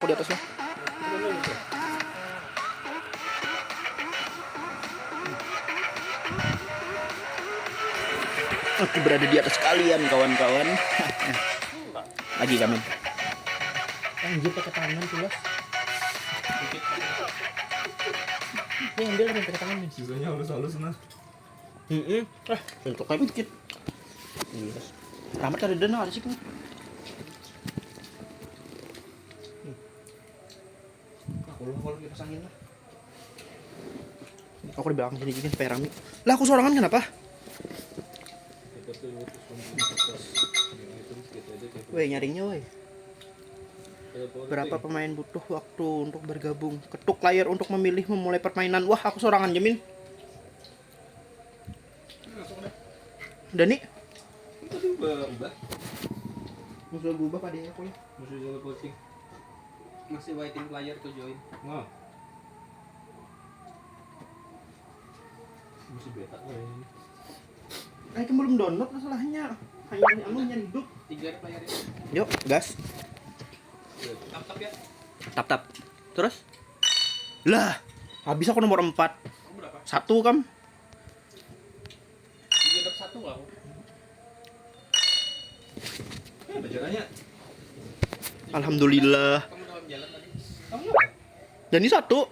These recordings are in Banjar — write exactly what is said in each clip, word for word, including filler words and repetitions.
Di atas lah. Aku berada di atas kalian, kawan-kawan. Lagi kami. Anjir, pakai tangan tuh lah. Ini ambil dengan pakai tangan nih. Sisanya halus-halus nah. Heeh. Eh, untuk kami dikit. Ini, guys. Rahmat kada ada nah, ada sih. Aku lah kalau kipas angin lah. Aku di belakang sini gini supaya rame. Lah, aku sorangan kenapa? Weh, nyaringnya weh. Berapa pemain butuh waktu untuk bergabung? Ketuk layar untuk memilih memulai permainan. Wah, aku sorangan jamin. Dani? Itu tuh ubah. Musuh berubah pada aku ya. Musuh jalur posting. Masih waiting player to join. Wah. Masih beta kayaknya. Eh, itu belum download masalahnya. Hanya anu, hanya hidup. Tiga player ini. Yuk, gas. Tap tap ya. Tap tap. Terus? Lah, habis aku nomor empat. Berapa? Satu kam. Tiga dap satu aku. Eh, bajalannya. Alhamdulillah. Kamu dalam jalan tadi. Kamu apa? Dan ini satu.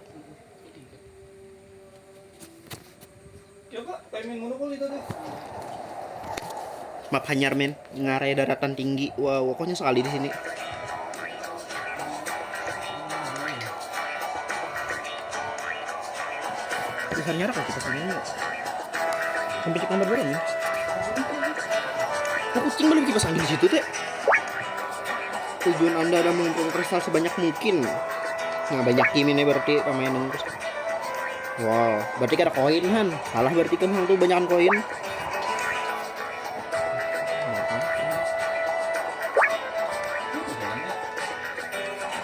Coba pemain monopoli tadi. Map hanyar men, ngarai daratan tinggi. Wow, pokoknya sekali di sini. Besarnya apa kita sini? Sampai cek nomor berapa nih? Aku kucing balik kipas angin di situ teh. Tujuan Anda adalah mengumpulkan kristal sebanyak mungkin. Nah, banyak ini berarti pemain yang terus. Wow, berarti kada koin han. Salah berarti kan hang tuh banyakan koin.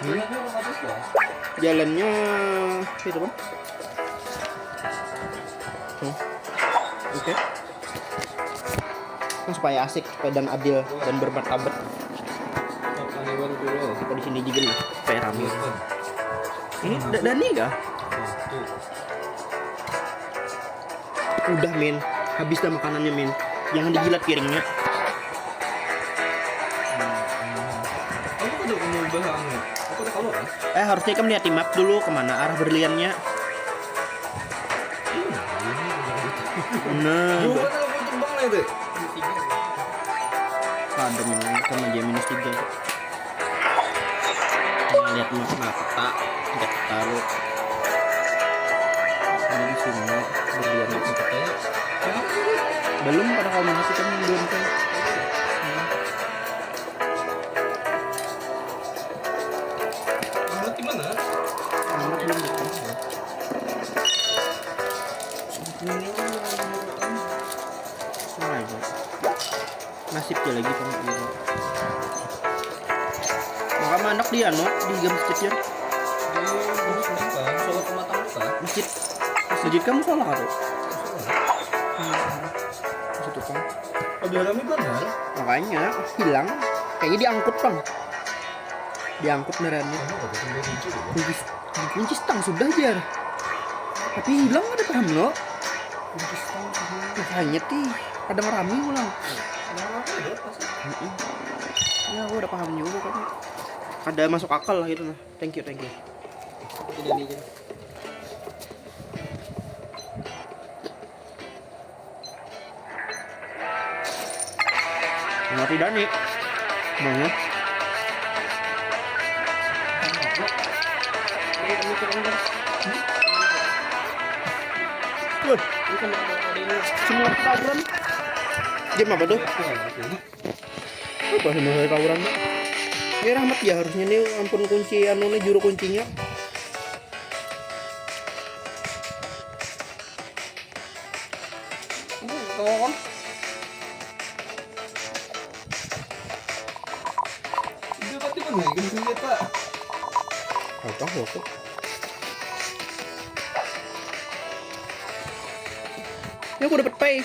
Hmm. Jalannya itu bang. Hmm. Oke. Nah, supaya asik dan adil dan bermartabat. Kita di sini juga nih, supaya rame. Ini da- Dani kah? Udah min, habis dah makanannya min. Jangan dijilat piringnya. Aku udah mengubah anu. Aku udah keluar kan? Eh, harusnya kamu lihat map dulu kemana arah berliannya. Nah, dua kan aku untuk bang itu. Ada min, sama dia minus tiga. Lihat map mata, tidak taruh. Ini di sini berlian itu katanya. Belum pada kombinasi kan belum kan. Menurut gimana? Menurut belum buka. Nah, ya. Nasib ya lagi pang ini. Maka manak di anu, di game skip ya. Di masjid kan? Sholat rumah tangga kan? Masjid. Masjid kamu sholat atau? Sholat. Hmm. Masjid tukang. Ada rame banget. Makanya hilang. Kayaknya diangkut pang. Diangkut ngarannya. Kunci, kunci stang sudah jar. Tapi hilang ada paham lo. Kunci stang sudah. Makanya ti kadang rame ulang. Ada rame ada pasti. Mm-mm. Ya, aku udah paham juga kan. Ada masuk akal lah gitu nah. Thank you, thank you. Tidak nih. Mati Dani. Mana? Wah, semua tawuran. Game apa tuh? Apa sih masalah tawuran tuh? Ini Rahmat ya harusnya nih ampun kunci anu nih juru kuncinya. Tolong. Udah pati mana ya senjata? Apa aku? Ya aku dapat pay.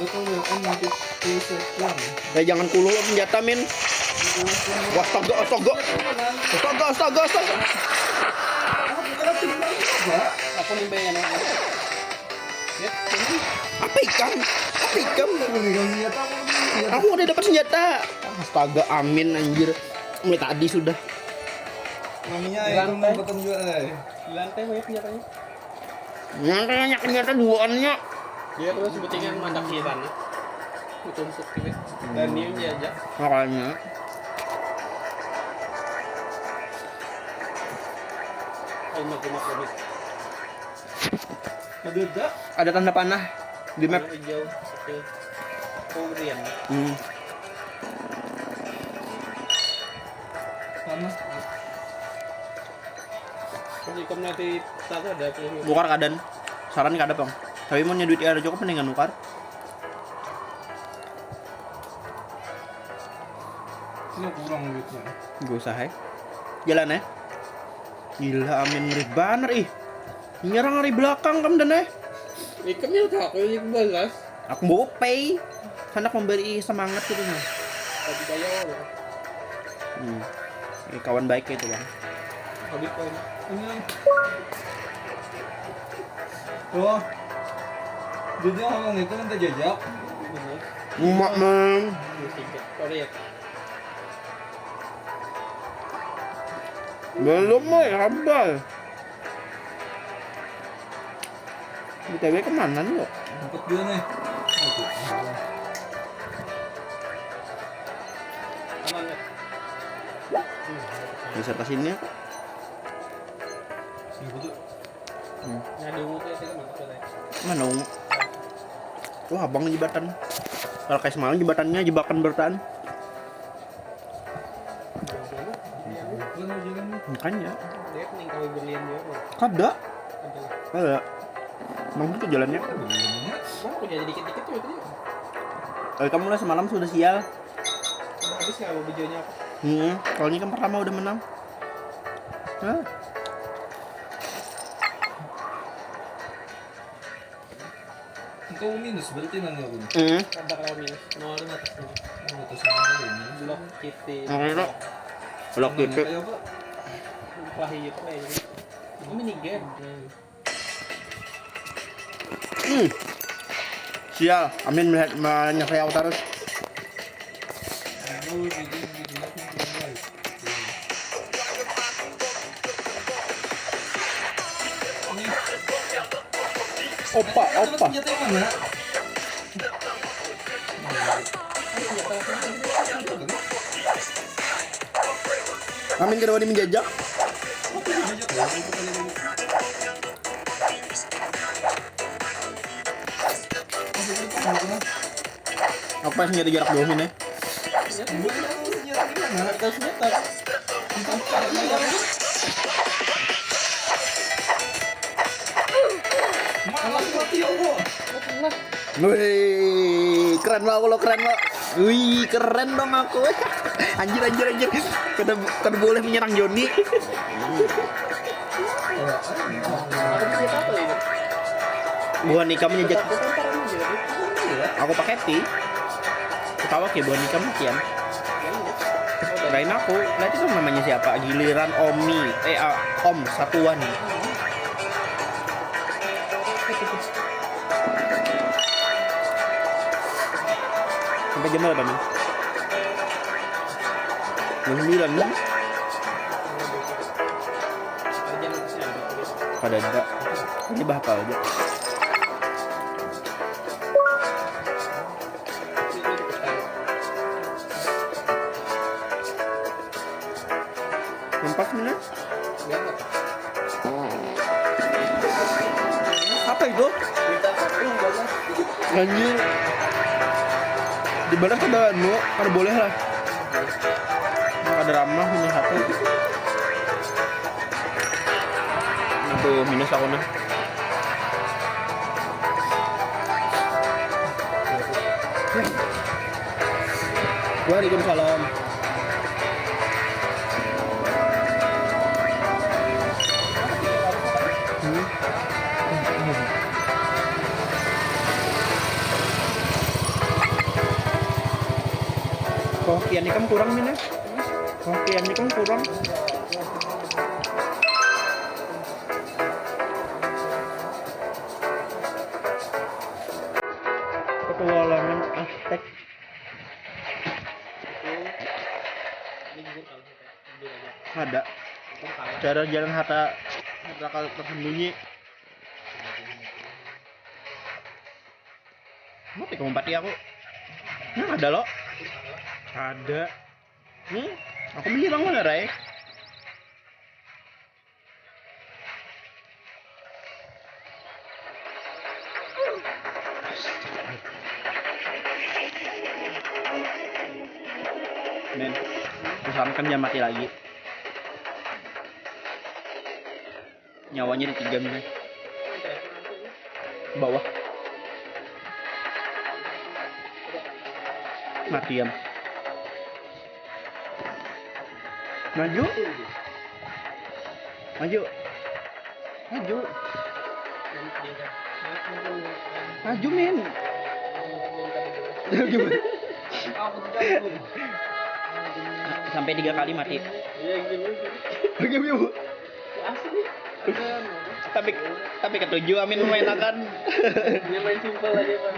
Betul ya, kan nanti di setting. Eh, jangan kulul senjata, Min. Wah, astaga, astaga. Astaga, astaga, astaga. Aku nimba yang mana? Ya, ini. Apa ikam? Apa ikam? Aku udah dapat senjata. Astaga, Amin, anjir. Mulai tadi sudah. Namanya itu mau ketemu juga, eh. Di lantai banyak senjatanya. Nyata, nyata, nyata duaannya. Dia terus sebutingan mandak kiri tanah. Kutumpuk gitu. Dan niun dia aja. Makanya. Ayo, mati, mati, mati. Ada, ada. Ada tanda panah di map. Warna hijau. Oke. Korean. Hmm. Panas. Jadi kamu nanti tak ada apa ini. Nukar kadan. Saran kada, Pang. Tapi mun duit ada cukup, mendingan nukar. Ini kurang duitnya. Gak usah, eh. Jalan, eh. Gila, Amin, ngeri banar, ih. Nyerang dari belakang, kam, dan, eh. Ikam yang tak, aku yang balas. Aku bawa pay. Hendak memberi semangat gitu, nah. Tapi kayak apa? Hmm. Ini kawan baik itu, Bang. Habis poin. Ini. Tuh. Jadi ngomong itu minta jajak. Emak, Mang. Sorry ya. Belum, Moy, sabar. B T W kemana nih, kok? Ngumpet dulu nih. Aduh, ampun. Aman, ya? Geser ke sini, ya, kok. Sini, Putu. Hmm. Nah, di ungu tuh, ya, tadi mantap, ya, tadi. Mana ungu? Wah, abang jembatan. Kalau kayak semalam jembatannya jebakan bertahan. Makanya. Kada. Kada. Emang gitu jalannya. Mana aku jadi dikit-dikit tuh itu. Eh, kamu lah semalam sudah sial. Habis nggak lo videonya apa? Hmm, kalau ini kan pertama udah menang. Hah? Engkau minus berarti nang aku nih. Hmm. Ada kalau minus nol di atas ini. Oh, atas nol ini. Blok K T. Nah, itu. Blok K T. Kayak apa? Wah, iya, kayak ini. Ini mini game. Hmm. Sial, Amin melihat menyerang terus. Opa, opa. Amin kada wani menjajak. Aku pas nyari jarak jauh ini. Wih, keren banget lo, keren banget. Wih, keren dong aku. Anjir, anjir, anjir. Kada, kada boleh menyerang Joni. Buhan ikam aja. Aku pakai ti. Ketawa ke buhan ikam kian. Lain aku. Nanti tuh namanya siapa? Giliran Omi. Eh, ah, Om satuan. Sampai jam berapa nih? Jam sembilan nih. Kada ada. Ini bahapal aja. Empat menit. Apa itu? Anjir. Dibalas kada anu, kada boleh lah. Kada ramah ini satu. Aduh, minus aku nih. Waalaikumsalam. Hmm. Pian ikam kurang, Min, eh? Pian ikam kurang. Petualangan Aztek. Ada. Cara jalan harta, harta tersembunyi. Mati kamu pati aku. Nah, ada lo. Ada. Hmm? Aku bilang mana, Rai? Men, usahakan jangan mati lagi. Nyawanya di tiga, Min. Bawah. Matian. Maju. Maju. Maju. Maju, Min. Sampai tiga kali mati. Oke, oke, Bu. Tapi, tapi ketujuh, Amin memainakan. Dia main simpel aja, Pak.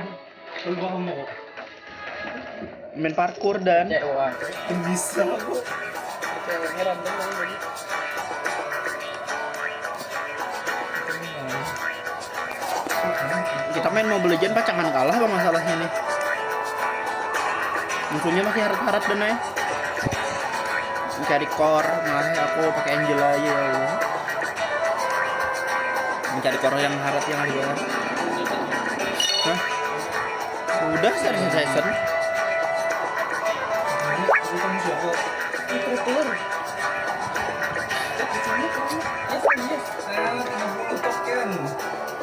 Main parkour dan bisa. Kita main Mobile Legend pacangan kalah apa masalahnya nih? Musuhnya masih harat-harat dan, eh, mencari core, malah aku pakai Angela aja, ya Allah. Mencari core yang harat yang ada. Hah? Udah, seri season.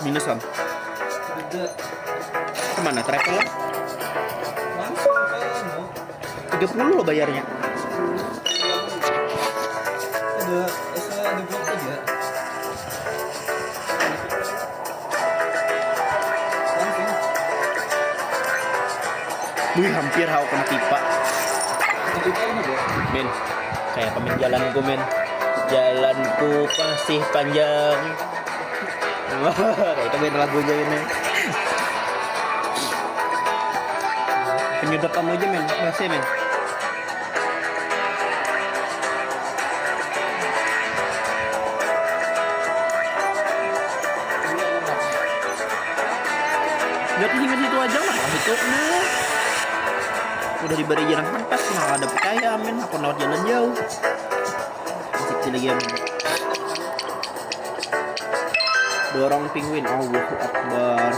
Minusan. Kemana travel? Tiga puluh lo bayarnya. Ada S A ada berapa ya? Wih, hampir aku kena pipa. Kena pipa apa, Bro? Men, kayak pemain jalanku, men. Jalanku masih panjang. Kayak itu, men, lagunya ini. Penyedot kamu aja, men. Masih, men. Udah, tinggal situ aja lah, itu nah. Udah diberi jalan pintas, nah, ada percaya, amin. Aku lewat jalan jauh. Masih kecil lagi, amin. Dorong penguin, Allahu Akbar.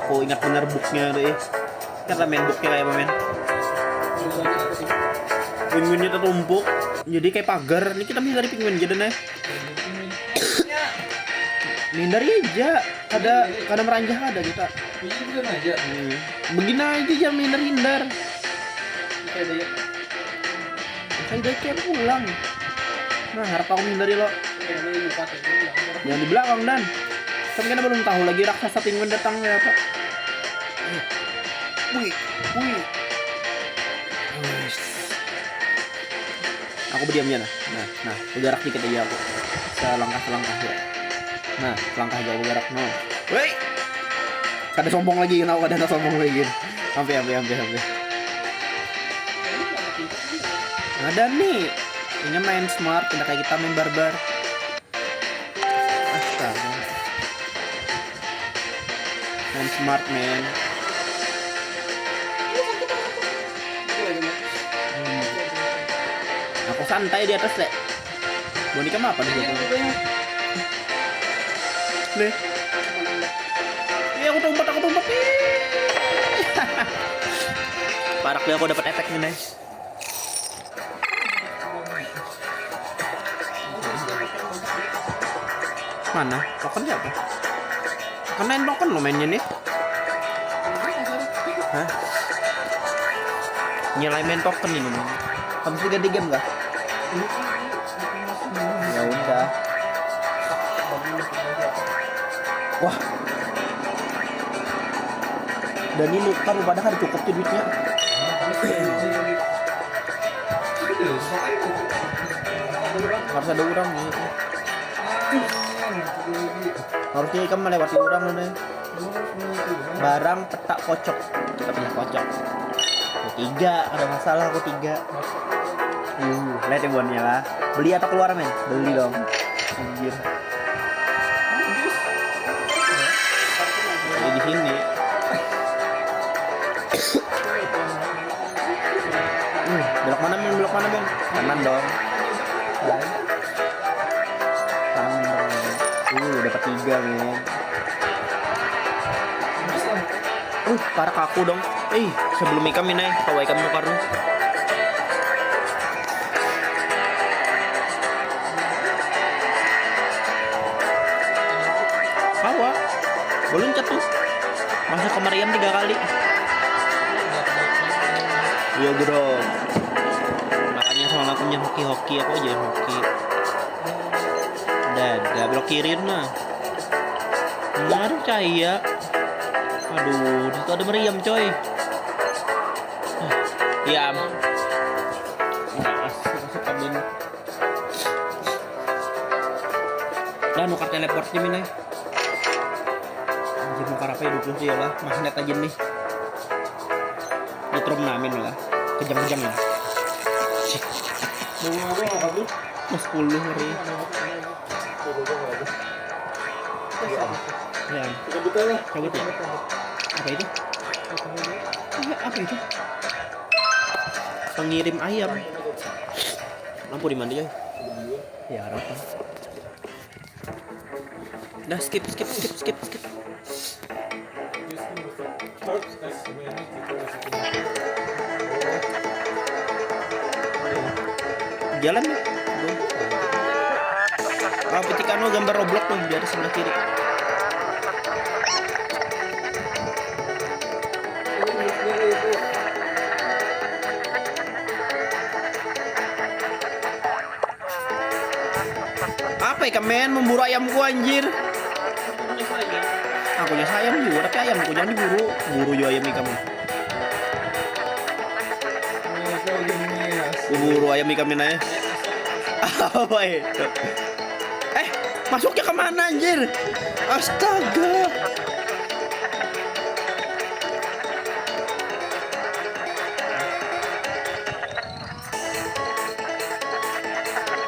Aku ingat benar booknya deh. Kata main booknya kayak apa, men? Penguinnya tertumpuk, jadi kayak pagar. Ini kita menghindari penguin aja, dan, eh. Menghindari aja. Ada, kada meranjah ada kita. Iya, bukan aja. Hmm. Begini aja, jangan menghindar-hindar. Oke, deh. Saya udah kayak pulang. Nah, harap aku menghindari lo. Oke, ini buka aja, ini buka. Jangan di belakang, dan. Kan kita belum tahu lagi raksasa penguin datang ya apa. Wih, wih. Wih. Aku berdiam aja, nah. Nah, nah, bergerak dikit aja aku. Selangkah, selangkah ya. Nah, selangkah aja aku bergerak, no. Woi. Kada sombong lagi, kenapa kada sombong lagi? Ampe, ampe, ampe, ampe. Ada nih. Ini main smart, tidak kayak kita main barbar. Astaga. Main smart, man. Hmm. Aku santai di atas, Lek. Boneka apa di situ? Nih. Iya, aku tumpet, aku tumpet. Ih. Parak deh, aku dapat efek nih, guys. Mana? Token siapa? Kan lain token lo mainnya nih. Hah? Nyelai main token ini, men. Habis ganti game kah? Ya udah. Wah. Dan ini kan padahal cukup tuh duitnya. Harus ada orang nih. Harusnya ikam melewati orang nih. Barang petak kocok. Kita punya kocok. Aku tiga, ada masalah aku tiga. Uh, lihat ya buannya lah. Beli atau keluar, men? Beli dong. Anjir. Jadi di sini. Uh, belok mana, men? Belok mana, men? Kanan dong. Kanan dong, men. Uh, dapat tiga, men. Uh, parak aku dong. Eh, sebelum ikam ini, kawa ikam nukar nih. Kawa. Belum cetus. Masa kemarian tiga kali. Iya, bro. Makanya semalam aku jangan hoki-hoki, aku aja hoki. Dada, blokirin nah. Ngaruh cahaya. Aduh, di situ ada meriam, coy. Iya, am. Nah, as-, masuk kabin. Dah, nukar teleportnya, Min, eh. Anjir, nukar apa ya, dua puluh sih ya lah. Magnet aja nih. Nyetrum namin lah. Kejang-kejang lah. Shit. Mau apa, apa tuh? Mas sepuluh hari. Iya. Ya. Cabut ya? Cabut, cabut, cabut. Apa itu? Apa, apa itu? Pengirim ayam. Lampu di mana, Joy? Ya, harapan. Dah, skip, skip, skip, skip, skip. Jalan ya. Ah, petik anu gambar Roblox tuh di atas sebelah kiri. Apa ya, men? Memburu ayamku, anjir. Aku nya sayang juga, tapi ayamku jangan diburu. Buru juga ayam ikam. Buru ayam ikam ini, eh. Apa itu? Eh, masuknya kemana, anjir? Astaga.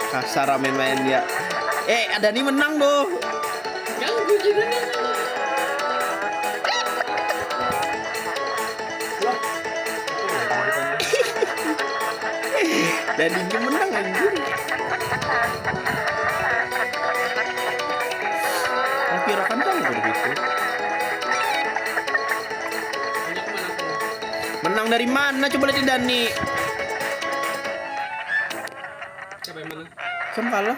Kasar main-main dia. Eh, ada nih menang tuh. Ganggu juga nih. Dan ini menang, anjir. Hampir akan tahu begitu. Menang dari mana? Coba lihat Dani. Siapa yang menang? Kamu kalah.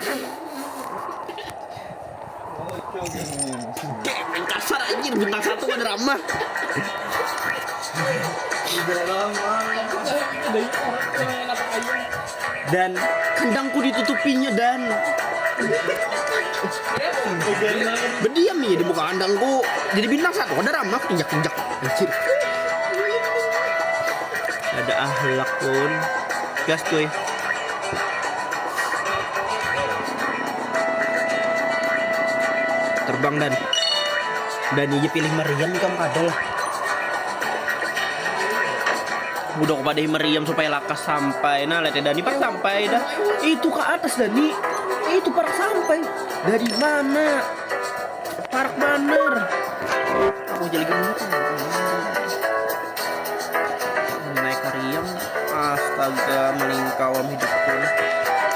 Dek, main kasar, anjir, bintang satu kada ramah. Dan kandangku ditutupinya, Dan. Berdiam nih di muka kandangku. Jadi bintang satu, kada ramah, injak-injak. Anjir. Ada akhlak pun. Gas, cuy. Terbang, Dan. Dan iya pilih meriam, ikam kada lah. Udah, aku padahi meriam supaya lakas sampai. Nah, lihat ya, Dani pas sampai dah. Itu ke atas, Dani. Itu parak sampai. Dari mana? Parak banar. Aku jadi gemuk. Naik meriam. Astaga, melingkau am hidupku.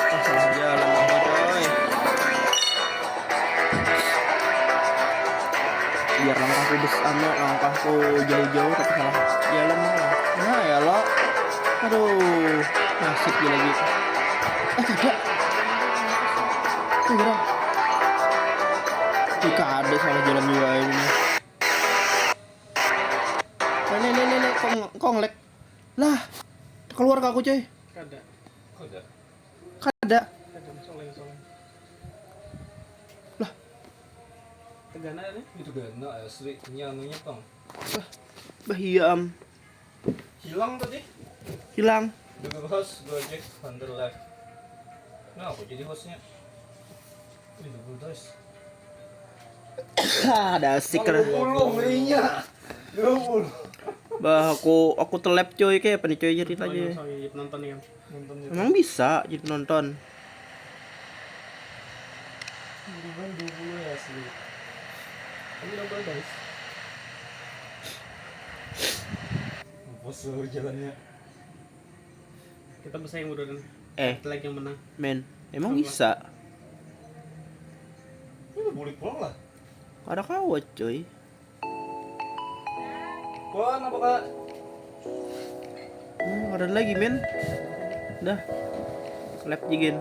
Ah, salah jalan aku, coy. Biar langkahku bes-, anu, langkahku jauh-jauh tapi salah jalan. Nah, ya lo. Aduh, nasib dia lagi. Eh, kada. Eh, kada. Ih, kada, salah jalan juga ini. Lele, lele, lele, kok ng-, kok nge-lag? Lah, keluar ke aku, coy. Kada. Kada. Kada. Kada, masuk lagi, masuk lagi. Lah. Tegana nih. Itu gana asli. Ini anunya, pang. Lah, bah iya, am. Hilang tadi. Hilang. Google Host, Gojek, Hunter Live. Nah, aku jadi hostnya. Ini Google Host. Ada stiker. Puluh kayaknya. Dua puluh. Bah, aku aku telep coy, kayak apa nih coy ceritanya? Soalnya nonton ya. Nonton ya. Emang bisa jadi penonton? Bukan dua puluh ya asli. Ini udah mulai guys. Bos dulu jalannya. Kita bersaing udah nih. Eh, Kita lagi yang menang. Men, emang Apa? Bisa? Ini udah boleh pulang lah. Ada kawat coy. Wah, apa kak? Hmm, ada lagi men. Dah. Lab jigen.